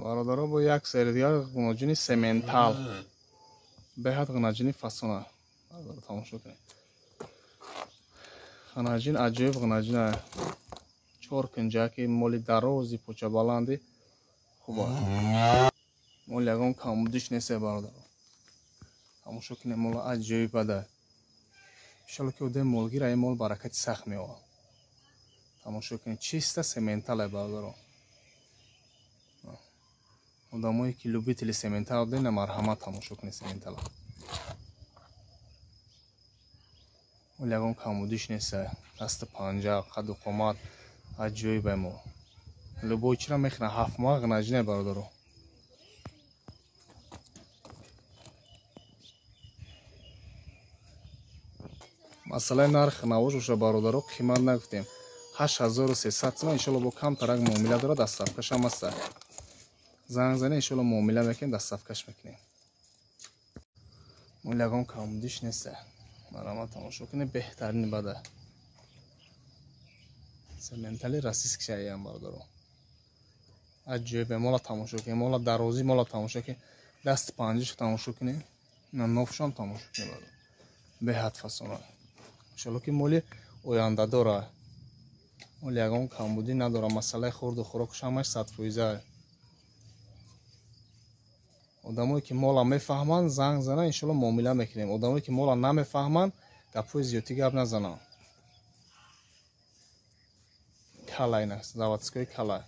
Бародаро, бо як сери дигар ғуноҷини сементал. Беҳад ғунаҷини фасона. Бародаро, тамошо кунед. Ғунаҷин аҷоиб ғунаҷина. Чор кунҷаки моли дарози почабаланди хуба. Мол ягон камбудиш нест, бародаро. Тамошо кунед, мола аҷоиб бада. Иншалло ки одами молгир ай мол баракати сахт меовад. Тамошо кунед, чиста сементал, бародаро. Одамое ки любители сементал будед, на марҳамат, тамошо кунед сементала. Мол ягон камбудиш нест, дасту панҷа, қаду қомат аҷоиб ай мол. Любой чира мехӯрад, 7 моҳ ғинаҷине, бародаро. Масъалаи нарх навош боша, бародаро, қимат нагуфтем. 8300 сомон, иншолло бо камтарак муомила дорад, доставкашам аста. Занг зане, иншолло муомила мекунем, доставкаш мекунем. Мол ягон камбудиш нест. Марҳамат, тамошо кунед, беҳтарини бада. Сементали российский шаям, бародаро. Аҷоиб, мола тамошо кунед, мола дарозӣ, мола тамошо кунед, дасти панҷашо тамошо кунед, на нофшам тамошо кунед, бародаро. Беҳад фасона. Иншолло ки моли оянда дора. Мол ягон камбудӣ надора, масъалаи хӯрду хӯрокаш ҳамаш 100%. Одамое ки мола мефаҳманд, занг зананд, иншолло муомила мекунем. Одамое ки мола намефаҳманд, гапҳои зиёдтӣ гап назананд. Кала ин аст, заводской кала.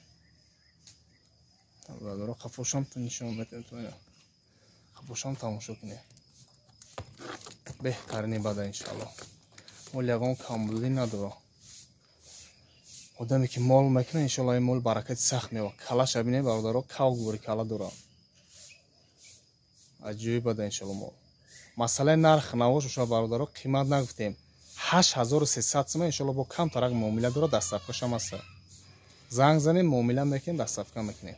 Бародаро, қафошам нишон метем. Қафошам тамошо кунед. Беҳтарини бада, иншалло. Мол ягон камбудӣ надора. Одаме ки мол мекунад, иншалло ин мол баракати сахт меовад. Калаша бинед, бародаро, кав гури кала дорад. Аҷоиб бада, иншалло мол. Масъалаи нарх навош боша, бародаро, қимат нагуфтем. 8300 сомон, иншалло бо камтарак муомила дорад, доставкашам аст. Занг занем, муомила мекунем, доставка мекунем.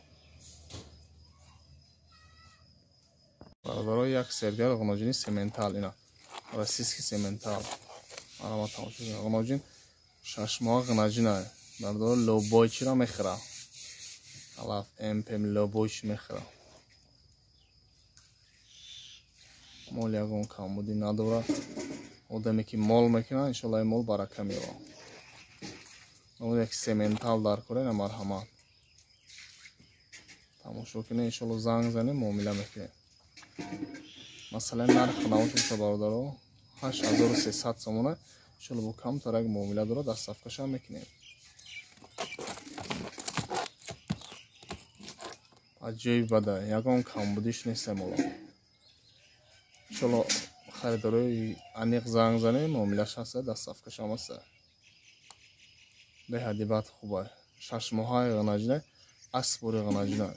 Бародаро, як сергар ғуноҷини сементал ина. Российский сементал. Марҳамат, тамошо кунед. Ғуноҷин 6 моҳ ғунаҷина. Бародаро, любой чиро мехӯрад. Алаф, МПМ, любой чи мехӯрад. Мол ягон камбудӣ надорад. Одаме ки мол мекунад, иншолло ин мол барака меовад. Як сементал дар кора, на марҳамат. Тамошо кунед, иншолло занг занем, муомила мекунем. Масалан, нарх навош боша, бародаро, 8300 сомона, иншолло бо камтарак муомила дорад, доставкашам мекунем. Аҷоиб бада, ягон камбудиш нест мола. Иншолло харидорои аниқ занг занем, муомилаш ҳаста, доставкашам аста. Беҳади бад хуба. 6 моҳаи ғанаҷина, аспори ғанаҷина.